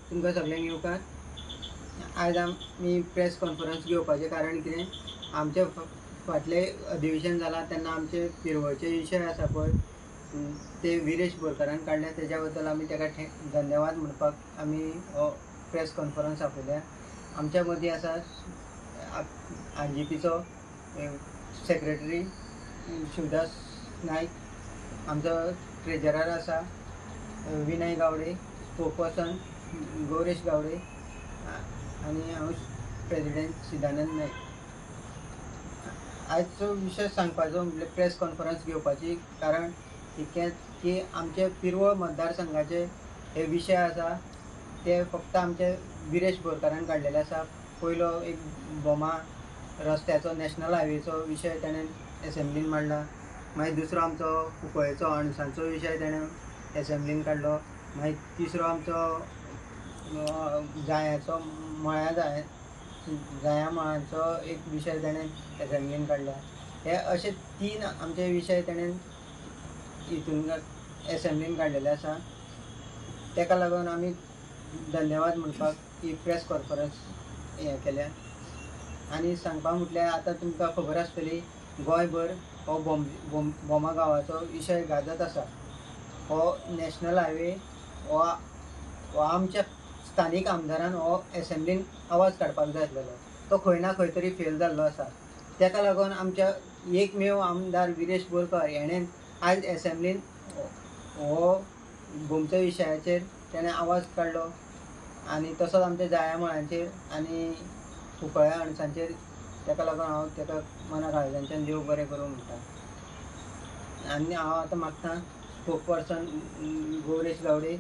तुमकां सगळ्यांक येवकार. आयज आमी प्रेस कॉन्फरन्स घेवपाचें कारण कितें, आमचे फाटलें अधिवेशन जालां तेन्ना आमचे पिरवळचे विशय आसा पळय ते विरेश बोरकारान काडले, तेज्या बद्दल आमी ताका धन्यवाद म्हणपाक आमी हो प्रेस कॉन्फरन्स आपयल्या. आमच्या मदीं आसा आरजीपीचो सेक्रेटरी शिवदास नायक, आमचो ट्रेजरर आसा विनय गावडे, स्पोकपर्सन गौरेश गावडे आनी हांव प्रेजिडेंट सिदानंद नायक. आयचो विशय सांगपाचो म्हटल्यार प्रेस कॉन्फरन्स घेवपाची कारण इतकेंच की आमचे पिरवळ मतदारसंघाचे हे विशय आसा ते फक्त आमचे विरेश बोरकारान काडलेले आसा. पयलो एक भोमा रस्त्याचो नॅशनल हायवेचो विशय ताणें एसेंब्लीन मांडला, मागीर दुसरो आमचो कुंकळेचो अणसांचो विशय ताणें एसेंब्लीन काडलो, मागीर तिसरो आमचो जायांचो मळ्या जाया मळांचो एक विशय ताणें एसेंब्लीन काडला. हे अशे तीन आमचे विशय ताणें हितून एसेंब्लीन काडलेले आसा. ताका लागून आमी धन्यवाद म्हणपाक ही प्रेस कॉन्फरन्स हें केल्या. आनी सांगपाक म्हटल्यार आतां तुमकां खबर आसतली गोंयभर हो भोमा गांवाचो विशय गाजत आसा. हो नॅशनल हायवे हो आमच्या स्थानीक आमदारान हो एसेंब्लीन आवाज काडपाक जाय आसलेलो, तो खंय ना खंय तरी फेल जाल्लो आसा. ताका लागून आमच्या एकमेव आमदार विरेश बोरकर हेणें आयज एसेंब्लीन हो भोमच्या विशयाचेर तेणें आवाज काडलो आनी तसोच आमच्या जाया मळांचेर आनी कुंकळ्या अणसांचेर. ताका लागून हांव ताका मना काळजांच्यान देव बरें करूं म्हणटा. आनी हांव आतां मागता स्पोक पर्सन गौरेश गावडे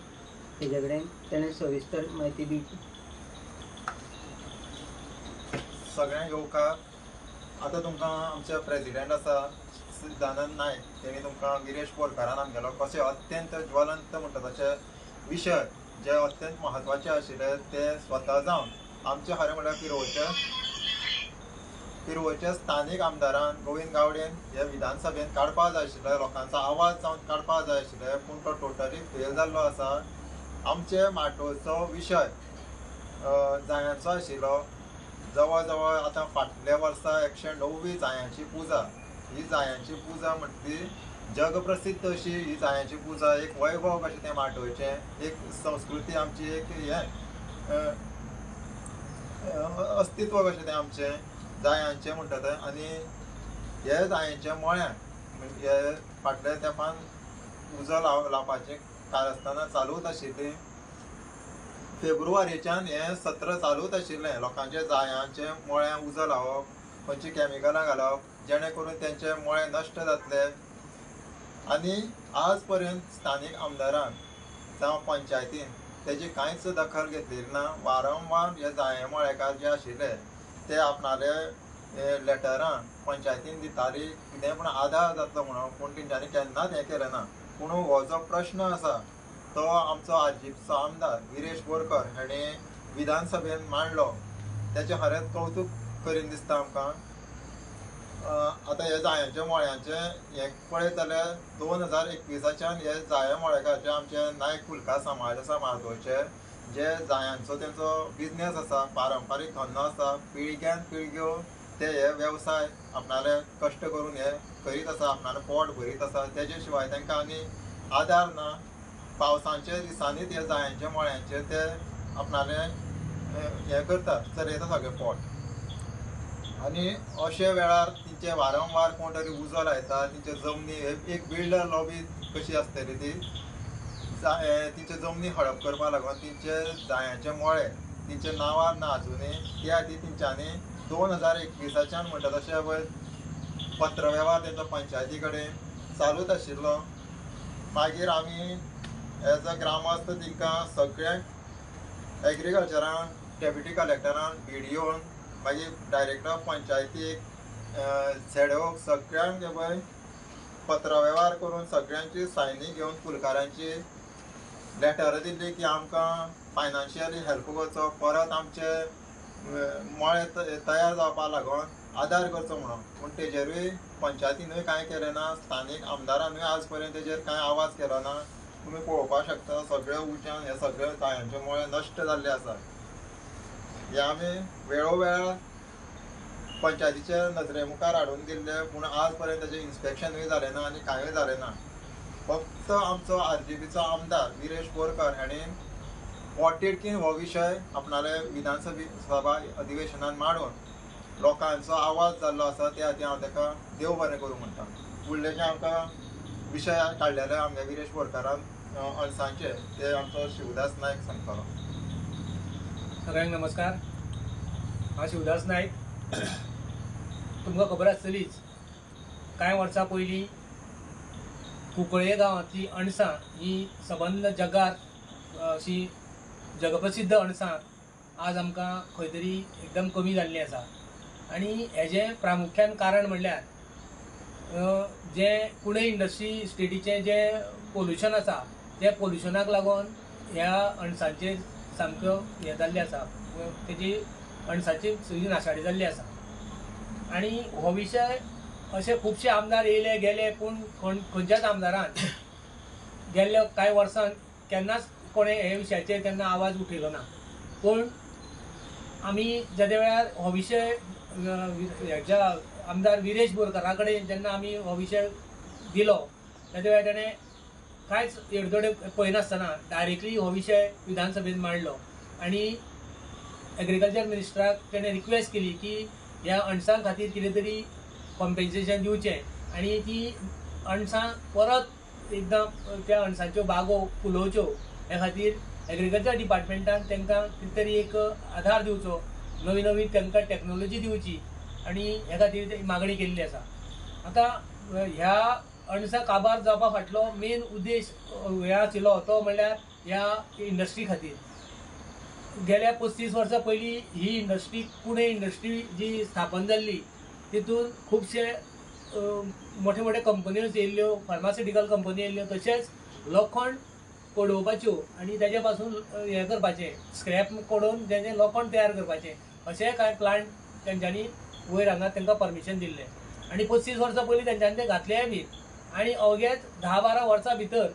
तेजे कडेन तेणें सविस्तर म्हायती दिवची. सगळ्यांक येवकार. आतां तुमकां आमचे प्रेजिडेंट आसा सिद्धानंद नायक, तेणी तुमकां विरेश बोरकारान आमगेलो कशें अत्यंत ज्वलंत म्हणटा तशे विशय जे अत्यंत म्हत्वाचे आशिल्ले ते स्वता जावन आमचे खरें म्हणल्यार पिरवळच्या स्थानीक आमदारान गोविंद गावडेन हे विधानसभेन काडपाक जाय आशिल्ले, लोकांचो आवाज जावन काडपाक जाय आशिल्ले, पूण तो टोटली फेल जाल्लो आसा. आमचे माटोवचो विशय जायांचो आशिल्लो. जवळ जवळ आतां फाटल्या वर्सा 109वी जायांची पुजा, ही जायांची पुजा म्हणटा ती जगप्रसिद्ध अशी ही जायांची पुजा, एक वैभव कशें तें माटोवचें, एक संस्कृती आमची, एक हें अस्तित्व कशें तें आमचें जायांचें म्हणटा तें. आनी हे जायांच्या मळ्याक हे फाटल्या तेंपान उजो लावपाचें कारस्थानां चालूच आशिल्लीं. फेब्रुवारीच्यान हें सत्र चालूच आशिल्लें, लोकांचे जायांचे मळ्याक उजो लावप, खंयची कॅमिकलां घालप जेणे करून तेंचे मळे नश्ट जातले. आनी आज पर्यंत स्थानीक आमदारान जावं पंचायतीन तेजी कांयच दखल घेतलेली ना. वारंवार हे जाये मळेकार जे आशिल्ले ते आपणाले लेटरां पंचायतीन दिताली कितें पूण आदार जातलो म्हणून, पूण तेंच्यांनी केन्नाच हें केलें ना. पूण हो जो प्रश्न आसा तो आमचो आरजीपीचो आमदार विरेश बोरकर हाणें विधानसभेन मांडलो, तेचें खरेंच कौतूक करीन दिसता आमकां. आतां हे जायांच्या मळ्यांचें हें पळयत जाल्यार 2021च्यान हे जाया मळेकार जे आमचे नायक फुलकार समाज आसा मार्दोळचे, जे जायांचो तेंचो बिजनेस आसा, पारंपारीक धंदो आसा, पिळग्यान पिळग्यो ते हे वेवसाय आपणाले कश्ट करून हे करीत आसा, आपणालें पोट भरीत आसा. तेजे शिवाय तांकां आनी आदार ना. पावसांच्या दिसांनीच हे जायांच्या मळ्यांचेर ते आपणाले हें करतात, चलयता सगळें पोट. आनी अशे वेळार तेंचे वारंवार कोण तरी उजो लायता, तेंचे जमनी, एक बिल्डर लॉबी कशी आसतली ती तेंचे जमनी हडप करपा लागून तेंचे जायांचे मळे तेंच्या नांवार ना आजुनूय, ते खातीर तेंच्यांनी 2021च्यान म्हणटा तशें पळय पत्रवेव्हार तेंचो पंचायती कडेन चालूच आशिल्लो. मागीर आमी एज अ ग्रामस्थ तेंकां सगळ्यांक एग्रीकल्चरान, डेप्युटी कलेक्टरान, बीडीओन, मागीर डायरेक्टर पंचायतीक, झेडोक सगळ्यांक हे पळय पत्रवेव्हार करून सगळ्यांची सायनी घेवन फुलकारांची लेटरां दिल्ली की आमकां फायनान्शियली हेल्प करचो, परत आमचे मळे तयार जावपाक लागून आदार करचो म्हणून. पूण तेजेरूय पंचायतीनूय कांय केलें ना, स्थानीक आमदारानूय आज पर्यंत तेजेर कांय आवाज केलो ना. तुमी पळोवपाक शकता सगळे उज्यान हे सगळे जायांचे मळे नश्ट जाल्ले आसा. हे आमी वेळोवेळा पंचायतीच्या नजरे मुखार हाडून दिल्ले, पूण आज पर्यंत ताचें इन्स्पेक्शनूय जालें ना आनी कांयूय जालें ना. फक्त आमचो RGBचो आमदार विरेश बोरकर हाणें पोटतिडकीन हो विशय आपणाले विधानसभा अधिवेशनान मांडून लोकांचो आवाज जाल्लो आसा. त्या खातीर हांव ताका देव बरें करूं म्हणटा. फुडले जे आमकां विशय काडलेले आमगे विरेश बोरकारान अणसांचे ते आमचो शिवदास नायक सांगतलो. सगळ्यांक नमस्कार, हांव शिवदास नायक. तुमकां खबर आसतलीच, कांय वर्सां पयलीं कुंकळे गांवांतली अणसां ही सबंद जगार अशी जगप्रसिद्ध अणसां आज आमकां खंय तरी एकदम कमी जाल्ली आसा. आनी हेजें प्रामुख्यान कारण म्हणल्यार जें पुणे इंडस्ट्री इस्टेटीचें जें पोल्युशन आसा त्या पोल्युशनाक लागून ह्या अणसांचेर सामक्यो हें जाल्लें आसा, तेजी अणसाची सगळी नाशाडी जाल्ली आसा. आनी हो विशय अशे खुबशे आमदार येयले गेले, पूण खंयच्याच आमदारान गेल्ल्या कांय वर्सां केन्नाच कोणें हे विशयाचेर केन्ना आवाज उठयलो ना. पूण आमी जेदे वेळार हो विशय हेच्या आमदार विरेश बोरकारा कडेन जेन्ना आमी हो विशय दिलो तेदे वेळार तेणें कांयच येडतोडे पळयनासतना डायरेक्टली हो विशय विधानसभेन मांडलो आनी एग्रीकल्चर मिनिस्टराक तेणें रिक्वेस्ट केली की ह्या अणसां खातीर कितें तरी कॉम्पेन्सेशन दिवचें आनी ती अणसां परत एकदां त्या अणसांच्यो बागो फुलोवच्यो हे खातीर एग्रीकल्चर डिपार्टमेंटान तांकां कितें तरी एक आधार दिवचो, नवी नवी तांकां टॅक्नोलॉजी दिवची आनी हे खातीर मागणी केल्ली आसा. आतां ह्या अणसां काबार जावपा फाटलो मेन उद्देश हे आशिल्लो तो म्हणल्यार ह्या इंडस्ट्री खातीर. गेल्या 35 वर्सां पयलीं ही इंडस्ट्री पुणे इंडस्ट्री जी स्थापन जाल्ली तितून खुबशे मोठे मोठे कंपन्योच येयल्ल्यो, फार्मास्युटिकल कंपनी येयल्ल्यो, तशेंच लोखण कडोवपाच्यो आनी तेजे पासून हें करपाचें, स्क्रॅप कडोवन तेजें लोखण तयार करपाचें अशें कांय प्लांट तेंच्यांनी वयर हांगा तांकां परमिशन दिल्लें. आनी 35 वर्सां पयलीं तेंच्यांनी ते घातलेय बी आनी अवघेच 10-12 वर्सां भितर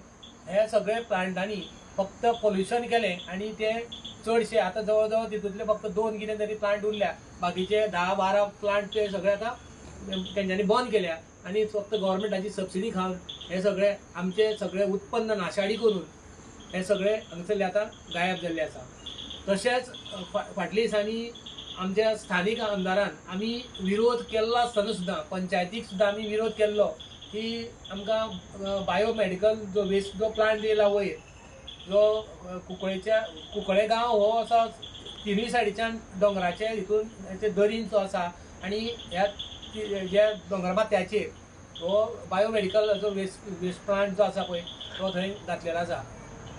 हे सगळे प्लांटांनी फक्त पोल्युशन केलें आनी ते चडशे आतां जवळ जवळ तितूंतले फक्त 2 कितें तरी प्लांट उरल्या, बाकीचे 10-12 प्लांट ते सगळे आतां तेंच्यांनी बंद केल्या आनी फक्त गव्हर्मेंटाची सबसिडी खावन हे सगळे आमचे सगळे उत्पन्न नाशाडी करून हे सगळे हांगसरले आतां गायब जाल्ले आसा. तशेंच फाटल्या दिसांनी आमच्या स्थानीक आमदारान आमी विरोध केल्लो आसतना सुद्दां पंचायतीक सुद्दां आमी विरोध केल्लो की आमकां बायोमॅडिकल जो वेस्ट जो प्लांट येयला वयर जो कुंकळेच्या कुंकळे गांव हो असो तिनूय सायडीच्यान दोंगराचे हितून दरीन जो आसा आनी ह्या ज्या दोंगर माथ्याचेर हो बायोमॅडिकल जो वेस्ट प्लांट जो आसा पळय तो थंय घातलेलो आसा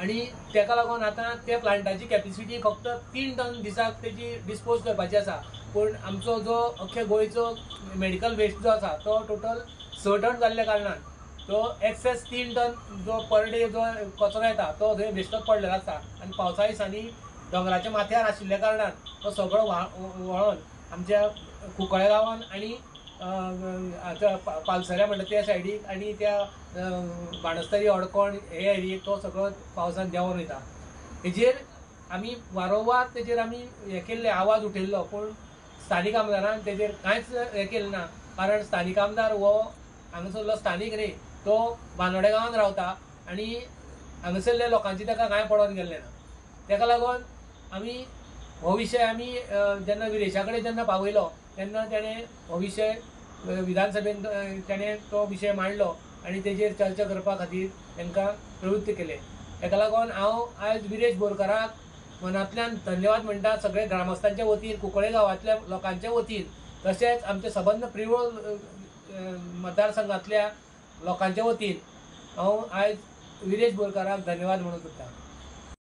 आनी तेका लागून आतां त्या प्लांटाची कॅपेसिटी फक्त 3 टन दिसाक तेजी डिस्पोज करपाची आसा, पूण आमचो जो अख्ख्या गोंयचो मेडिकल वेस्ट जो आसा तो टोटल 6 टन जाल्ल्या कारणान तो एक्सेस 3 टन जो पर डे जो कचरो येता तो थंय वेस्टच पडलेलो आसता आनी पावसा दिसांनी दोंगराच्या माथ्यार आशिल्ल्या कारणान तो सगळो व्हाळोन आमच्या कुंकळे गांवान आनी आतां पालसऱ्या म्हणटा त्या सायडीक आनी त्या बाणस्तारी अडकोण हे एरियेक तो सगळो पावसान देंवोन वयता. हेजेर आमी वारंवार तेजेर आमी हें केल्ले आवाज उठयल्लो, पूण स्थानीक आमदारान तेजेर कांयच हें केलें ना, कारण स्थानीक आमदार हो हांगासरलो स्थानीक न्ही, तो बांदोड्या गांवांत रावता आनी हांगासरल्या लोकांची ताका कांय पडोन गेल्लें ना. तेका लागून आमी हो विशय आमी जेन्ना विरेशा कडेन जेन्ना पावयलो तेन्ना तेणें हो विशय विधानसभेन तेणें तो विशय मांडलो आनी तेजेर चर्चा करपा खातीर तांकां प्रवृत्त केलें. तेका लागून हांव आयज विरेश बोरकाराक मनांतल्यान धन्यवाद म्हणटा सगळे ग्रामस्थांच्या वतीन, कुंकळे गांवांतल्या लोकांच्या वतीन, तशेंच आमचे सबंद प्रियोळ मतदारसंघांतल्या लोकांच्या वतीन हांव आयज विरेश बोरकाराक धन्यवाद म्हणूंक सोदतां.